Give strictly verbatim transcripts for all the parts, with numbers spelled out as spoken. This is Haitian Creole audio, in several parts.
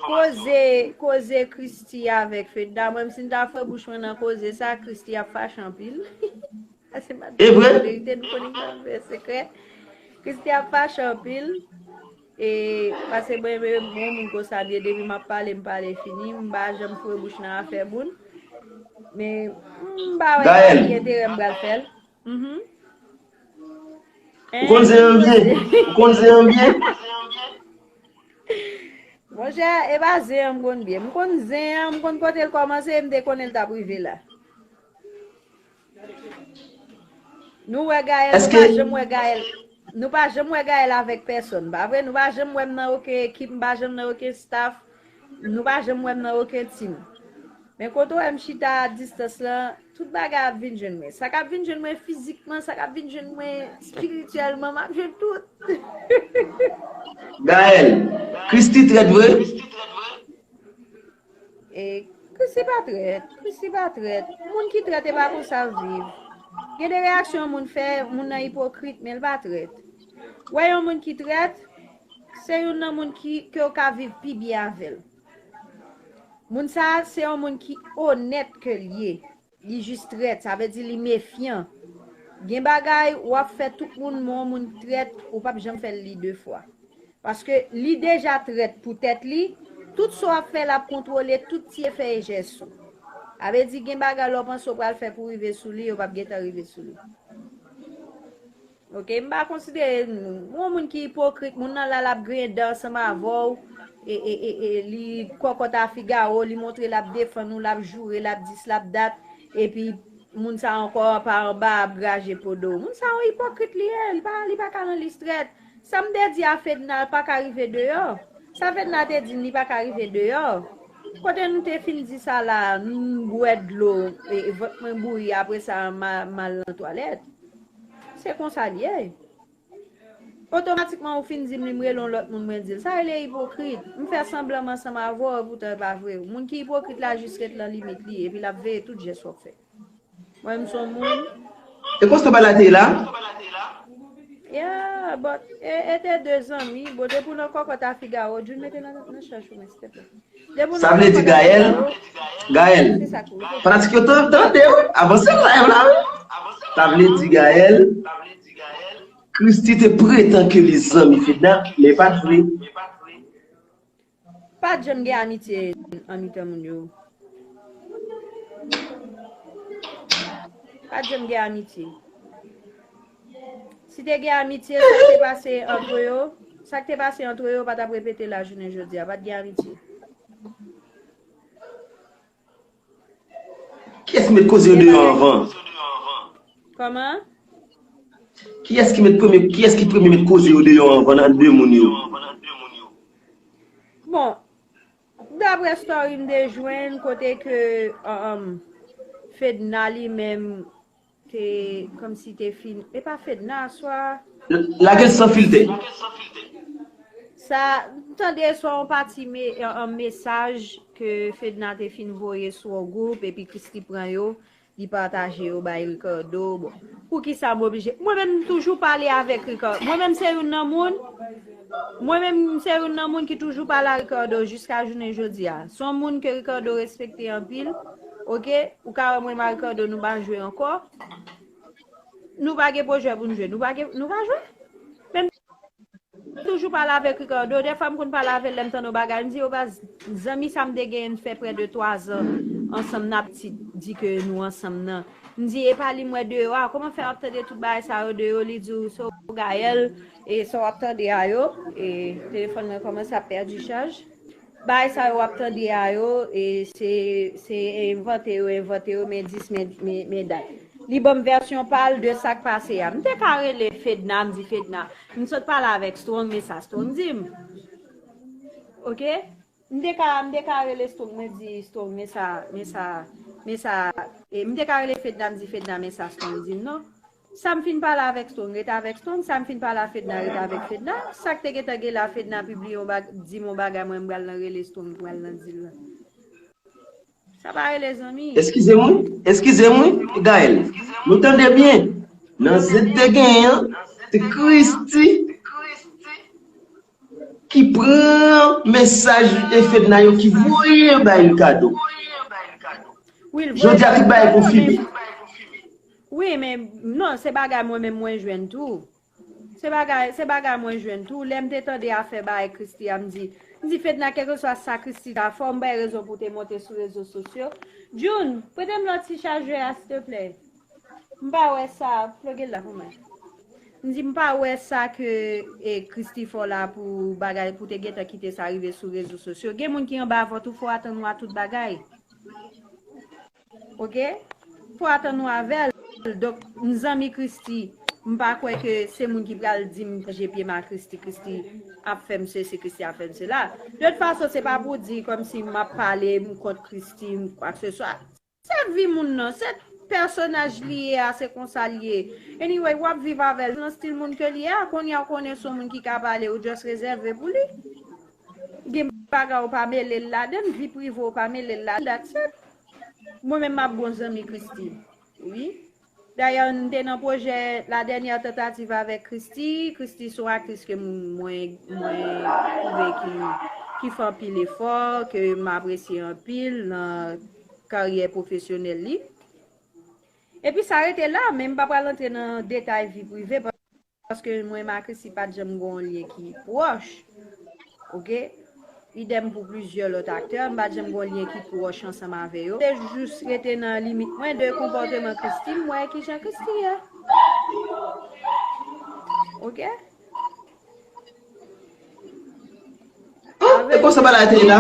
Koze, koze Christie avèk Fedna, mwen menm si m ta fè bouch mwen nan koze sa, Christie ap fache anpil. Pase m ap di nou verite, nou konnen m pa fè sekrè. Christie ap fache anpil. E pase mwen, mwen, mwen moun konsa m ye, depi m ap pale, m pale fini, m pa janm foure bouch nan afè moun. Men, m pa wè ki enterè m pral fè l. Mhm. Ou konn zen an byen? Ou konn zen an byen? Monchè, e pa zen an m konn byen. M konn zen an, m konn kote l kòmanse, e m te konnen l t ap rive la. Nou wè Gaël, nou pa janm wè Gaël. Nou pa janm wè Gaël avèk pèsòn, pa vre? Nou pa janm wè m nan okenn ekip, m pa janm nan okenn staff. Nou pa janm wè m nan okenn team. Men kote w wè m chita a distans lan, tout bagay ap vin jwenn mwen. Sa k ap vin jwenn mwen fizikman, sa k ap vin jwenn mwen espirityèlman, m ap jwenn tout. Gaël, Christie trèt vre? E Christie pa trèt, Christie pa trèt. Moun ki trèt e pa konsa l viv. Gen de reyaksyon moun fè, moun nan ipokrit, men l pa trèt. Wè yon moun ki trèt, se youn nan moun ki, ke w ka viv pi byen avè l. Moun sa a, se yon moun ki onèt ke l ye. Li jis trèt, sa vle di li mefyan. Gen bagay, w ap fè tout moun, men yon moun trèt, ou p ap janm fè l li de fwa. Paske li deja trèt pou tèt li, tout sa w ap fè, l ap kontwole tout ti efè e jès ou. Sa vle di, gen bagay lè w panse w pral fè pou rive sou li, yo p ap gentan rive sou li. Oke, m pa konsidere nou. Yon moun ki ipokrit, moun nan la, l ap griyen dan ansanm avè w, e, e, e, e li kòkòt a figawo, li montre l ap defann ou, l ap joure, l ap dis, l ap dat, epi moun sa ankò pa anba ap graje po do w. Moun sa yon ipokrit li ye, li pa, li pa ka nan lis trèt. Sa m te di a Fedna pa ka rive deyò. Sa Fedna te di m li pa ka rive deyò. Kote nou te fin di sa la, m bwè dlo, e, e vant mwen bouyi, apre sa m a, m al nan twalèt. Se konsa l ye. Otomatikman ou fin di m li, m rele yon lòt moun mwen di l. Sa rele ipokrit. M fè sanblan m ansanm avè w, epoutan e pa vre. Moun ki ipokrit la jis ret lan limit li, epi l ap veye tout jès w ap fè. Mwen menm se yon moun. E konsa bagay la te ye la? Yeah, but e, e te de zanmi. Bon, depi w nan kòkòt a figawo, Jun mete nan, nan chèch ou, men, silteplè. Depi w nan kòkòt a figawo, Gaël, Gaël, fanatik yo tande, wi, avanse live la, wi. Sa vle di, Gaël, Christie te pretan ke li zanmi Fedna, men pa t vre. Pa t janm gen amitye an mitan moun yo. Pa t janm gen amitye. Si te gen amitye, sa k te pase antre yo, sa k te pase antre yo pa t ap repete la jounen jodi a. Pa t gen amitye. Kiyès ki met koze yo deyò anvan? Kòman? Kiyès ki met premye, kiyès ki premye met koze yo deyò anvan nan de moun yo? Bon, daprè story m te jwenn kote ke um, Fedna li menm te kòmsi te fin, e pa Fedna, swa Lage l san filtè. Sa, m tande swa yon pati me, an, an mesaj ke Fedna te fin voye sou yon gwoup epi Christie pran yo, li pataje yo bay Ricardo. Bon, poukisa m oblije? Mwen menm m toujou pale avèk Ricardo. Mwen menm se youn nan moun, mwen menm se youn nan moun ki toujou pale a Ricardo jiska jounen jodi a. Se yon moun ke Ricardo respekte anpil. Oke, ou ka wè mwen menm a Ricardo nou pa jwe ankò. Nou pa gen pwojè pou n jwe. Nou pa gen, nou pa jwe. Menm toujou pale avèk Ricardo. Dèfwa m konn pale avè l lè m tande yon bagay. M di yo baz, zanmi sa m te genyen n fè prè de twa zan ansanm n ap di, di ke nou ansanm nan. M di e pa li m wè deyò a. Kòman fè w ap tande tout bagay sa yo de yo? Li di w se w Gaël e sa w ap tande a yo. E telefòn mwen kòmanse ap pèdi chaj. Bagay sa yo w ap tande a yo, e se, se envante yo envante yo, men dis, men, men, men dat. Li ban m vèsyon pa l de sa k pase a. M te ka rele Fedna, m di Fedna, m sot pale avèk Strong, men sa Strong di m. Oke? M te ka, m te ka rele Strong, mwen di Strong, men sa, men sa, men sa, e m te ka rele Fedna, m di Fedna, men sa Strong di m non. Sa m fin pale avèk Strong, ret avèk Strong. Sa m fin pale a Fedna, ret avèk Fedna. Sa k te gentan gen la, Fedna pibliye yon bag, di m yon bagay, mwen m pral nan rele Strong, m pral nan di l lan. Sa pa rele zanmi. Eskize m wi, eskize m wi, Gaël. Nou tande byen. Nan zye te genyen an, se Christie. ki pran mesaj e Fedna yo ki voye bay Ricardo. Jodi a tout bagay konfime. Wi, men non, se bagay mwen menm mwen jwenn tou. Se bagay, se bagay mwen jwenn tou. Lè m te tande afè bagay Christie a, m di, m di Fedna, kèlkeswa sa Christie ta fè w, m bay rezon pou w te monte sou rezo sosyo. June, prete m lòt ti chajè a, silteplè. M pa wè sa, ploge l la pou mwen. M di, m pa wè sa ke e, Christie fè w la pou bagay, pou te gentan kite sa rive sou rezo sosyo. Gen moun ki anba vant ou, fò atann ou a tout bagay. Ok? Fò atann ou avè l. Donk, m zanmi Christie, m pa kwè ke se moun ki pral di m je pye m a Christie, Christie ap fè m sesi, Christie ap fè m sela. De tout fason, se pa pou di kòmsi m ap pale m kont Christie, m kwakeseswa. Se vi moun nan, se pèsonaj li ye a, se konsa li ye. Anyway, w ap viv avè l nan stil moun ke li ye a, kounye a w konnen se yon moun ki ka pale, ou just rezève pou li. Gen bagay ou pa mele l ladan, vi prive ou pa mele l ladan, that's it. Mwen menm m ap bon zanmi Christie. Wi. Dayè, m te nan pwojè La Dernière Tentative avèk Christie. Christie se yon aktris ke mwen, mwen twouve ki, ki fè anpil efò, ke m apresye anpil nan karyè pwofesyonèl li. Epi sa rete la, men m pa pral antre nan detay vi prive. Paske mwen menm ak Christie pa t janm gen yon lyen ki pwòch. Ok? Idèm pou plizyè lòt aktè, m pa t janm gen yon lyen ki pwòch ansanm avè yo. Se jis rete nan limit mwen de konpòteman Christie, m wè kijan Christie ye. Ok? Oh, e konsa bagay te ye la?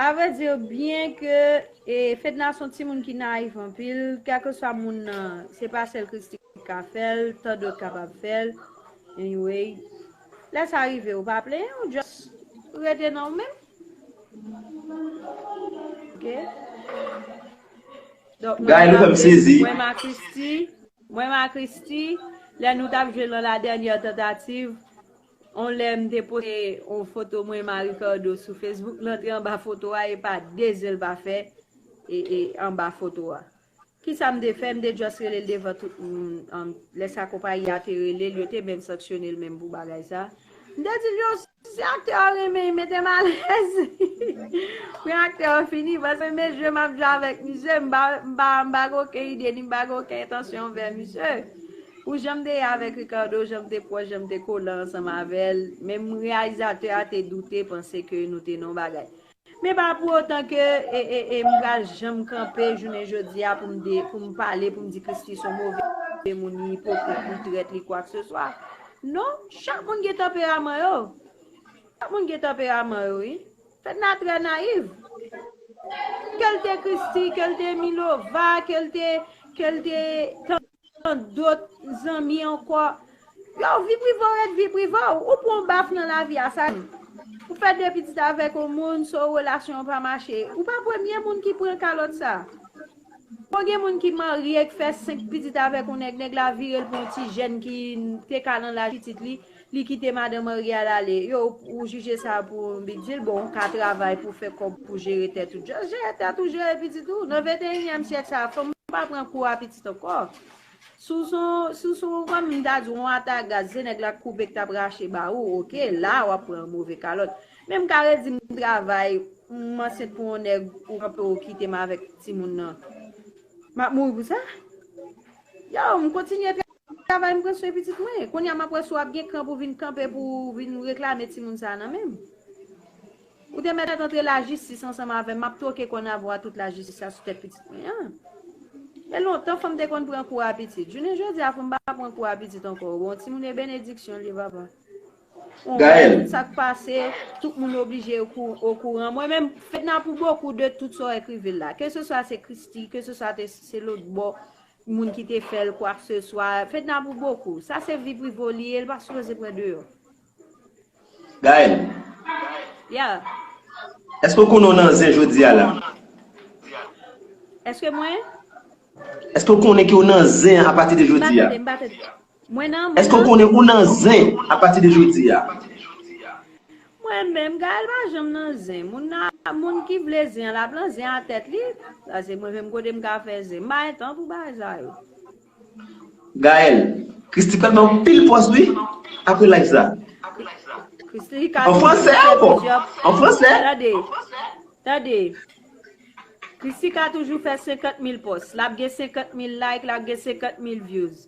A vrè di, byen ke e, Fedna se yon timoun ki nayiv anpil, kèlkeswa moun nan, se pa sèl Christie ki ka fè l, tan dòt kapab fè l. Anyway, lè sa rive, ou pa plenyen, ou just rete nan ou menm. Ok? Donk, mwen Gaëlle, ou fè m sezi. Mwen menm ak Christie, mwen menm ak Christie, lè nou t ap jwe nan La Dernière Tentative, on lè m te poste yon foto mwen menm ak Ricardo sou Facebook, l antre anba foto a, e pa de zen l pa fè e, e anba foto a. Kisa m te fè? M te just rele l devan tout moun. Lè sa konpayi a te rele l, yo te menm sanksyone l menm pou bagay sa. M te di l, yo, si aktè a renmen, mete m alèz. Mwen aktè a fini, paske men jwe m ap jwe avèk misye, m pa, m pa, m pa gen okenn ide, ni m pa gen okenn entansyon anvè misye. Pou jan m te ye avèk Ricardo, jan m te pwòch, jan m te kolan ansanm avè l, menm reyalizatè a te doute, panse ke nou te nan yon bagay. Men pa pou otan ke e, e, e, m pral janm kanpe jounen jodi a pou m, de, pou m pale, pou m di Christie se yon move moun, li ipokrit, li trèt, li kwakeseswa. Non, chak moun gen tanperaman yo. Chak moun gen tanperaman yo, wi. Fedna trè nayiv. Ke l te Christie, ke l te Milova, ke l te, ke l te tant dòt zanmi ankò. Yo, vi prive w ret vi prive w. Ou pran yon baf nan lavi a, sa. Ou fè de pitit avèk yon moun, so relasyon an pa mache. Ou pa premye moun ki pran kalòt sa. Bon, gen moun ki marye, ki fè senk pitit avèk yon nèg, nèg la vire l pou yon ti jèn ki te ka nan laj pitit li, li kite madanm marye a l ale. Yo, ou jije sa pou yon big deal, bon, ou ka travay pou fè kòb pou jere tèt ou. Just jere tèt ou, jere pitit ou. Nan venteyinyèm syèk sa, fanm pa pran kou a pitit ankò. Si w se yon, si w se yon, kòm m ta di w, yon atagaz, se nèg la k koupe k t ap rache ba ou, oke, la w ap pran yon move kalòt. Men m ka redi m travay, m ansent pou yon nèg, ou kanpe ou kite m avèk timoun nan. M ap mouri pou sa? Yo, m kontinye travay, m pran swen pitit mwen. Kounye a m ap wè si w ap gen kran pou vin kanpe, pou vin reklame timoun sa a nan men m. Ou te mèt antre lajistis ansanm avè m, m ap twoke kòn avè w a tout lajistis la sou tèt pitit mwen an. E lontan fanm te konn pran kou a pitit. Jounen jodi a fanm pa pran kou a pitit ankò. Bon, timoun e benediksyon li ye papa. Bon, Gaëlle. Sa k pase, tout moun oblije okou- okouran. Mwen menm, Fedna pour beaucoup de tout sa w wè k rive l la. Ke se swa se Christie, ke se swa te, se lòt bò, moun ki te fè l, kwakeseswa. Fedna pour beaucoup. Sa se vi prive w li ye, l pa sipoze pran deyò. Gaëlle, Yeah. Èske w konnen w nan zen jodi a la? Èske mwen? Èske w konnen ke w nan zen an apati de M pa jodi a? tande, m pa tande. Mwen nan, mwen Èske w nan. Konnen ou nan zen apati de jodi a? Mwen menm, Gaëlle pa janm nan zen. Moun nan, moun ki vle zen an, l ap nan zen a tèt li. Sa se mwen menm kote m ka fè zen. M pa gen tan pou bagay sa yo. Gaëlle, Christie pral ban w pil fòs wi, apre live sa. Christy ka toujou fè plizyè... An fransè ankò? An fransè? Tande, tande. Christy ka toujou fè senkant mil post. L ap gen senkant mil like, l ap gen senkant mil views.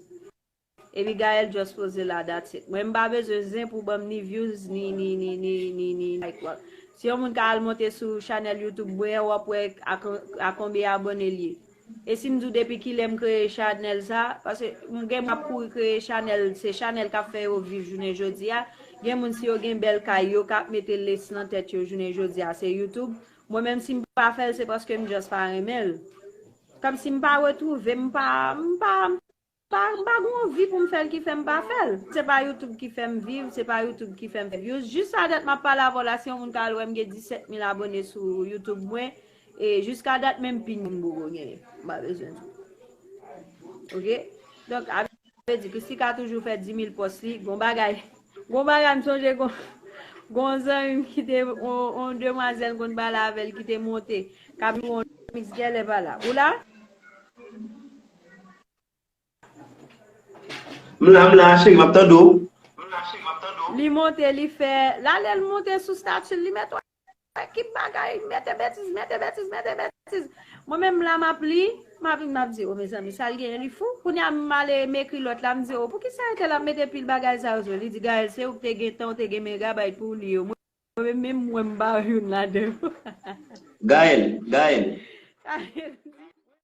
Epi Gaël just poze la, that's it. Mwen m pa bezwen zen pou ban m ni views, ni, ni, ni, ni, ni, ni like. Si yon moun ka al monte sou chanèl YouTube mwen, w ap wè a, a konbyen abòne l ye. E si m di w depi kilè m kreye chanèl sa, paske m gen m ap kouri kreye chanèl, se chanèl k ap fè yo viv jounen jodi a. Gen moun si yo gen bèl kay, yo k ap mete lace nan tèt yo jounen jodi a, se YouTube. Mwen menm si m pa fè l, se paske m just pa renmen l. Kòmsi m pa retwouve, m pa, m pa, m pa, m pa gen anvi pou m fè l ki fè m pa fè l. Se pa YouTube ki fè m viv, se pa YouTube ki fè m fè views. Jis sa dat m ap pale avè w la, si yon moun ka al wè m gen disèt mil abòne sou YouTube mwen, e jiska dat menm pin moun poko genyen. M pa bezwen di w. Oke? Donk, a vle di, Christy ka toujou fè di mil post li, gon bagay. Gon bagay, m sonje gon, gon zanmi m ki te, on, on demwazèl konn pale avè l ki te monte. K ap jwe on mix gèlè pa la. Ou la? M la, m la, cheri, m ap tande w. Li monte, li fè, la lè l monte sou stati l, li mèt wè ki bagay, mete betiz, mete betiz, mete betiz. Mwen menm la m ap li, m ap, m ap di, o mezanmi, sa l genyen, li fou. Kounye a m ale m ekri lòt la, m di, o poukisa entèl ap mete pil bagay sa yo sou li? Li di, Gaël, se ou ki te gen tan, ou te gen megabay pou w li yo. Mwen menm, menm mwen, m pa wè youn ladan yo. Gaël, Gaël.